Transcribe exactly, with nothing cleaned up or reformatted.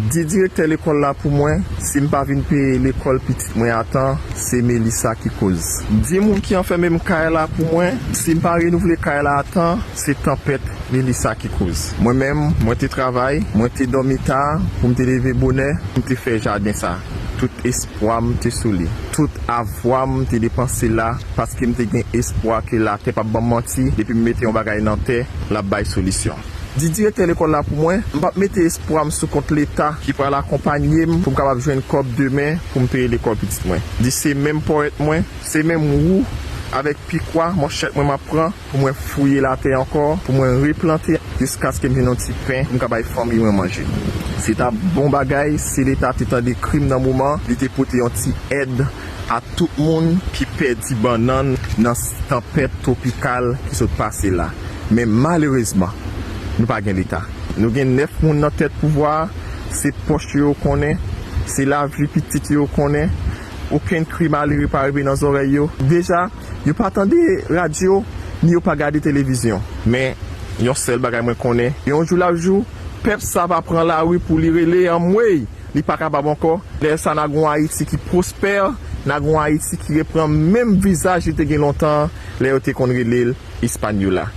Di direktè lekòl la pou mwen, si m pa vin peye lekòl pitit mwen a tan, se Melissa ki koz. Di moun ki anfèmen m kay la pou mwen, si m pa renouvle kay la a tan, se tanpèt Melissa ki koz. Mwen menm, mwen te travay, mwen te dòmi ta, pou m te leve bonè, pou m te fè jaden sa. Tout espwa m te sou li. Tout avwa m te depanse la, paske m te gen espwa ke latè p ap ban m manti, depi m mete yon bagay nan tè, l ap bay solisyon. Di direktè lekòl la pou mwen, m p ap mete espwa m sou kont Leta ki pral akonpanye m pou m kapab jwenn kòb demen pou m peye lekòl pitit mwen. Di se menm ponyèt mwen, se menm wou avèk pikwa, manchèt mwen m ap pran pou mwen fouye latè ankò, pou mwen replante jiskaske m jwenn yon ti pen pou m ka bay fanmi mwen manje. Se ta bon bagay si Leta te tande kri m nan moman, li te pote yon ti èd a tout moun ki pèdi bannann nan tanpèt twopikal ki sot pase la. Men malerezman, nou pa gen Leta. Nou gen nèf moun nan tèt pouvwa a, se pòch yo yo konnen, se lavi pitit yo yo konnen. Okenn kri malere pa rive nan zòrèy yo. Deja, yo pa tande radyo, ni yo pa gade televizyon. Men, yon sèl bagay mwen konnen, yon jou l ap jou, pèp sa va pran lari pou li rele anmwey, li pa kapab ankò. Lè sa n a gon Ayiti ki pwospè, n a gon Ayiti ki reprann menm vizaj li te gen lontan an, lè yo te konn rele l Hispaniola.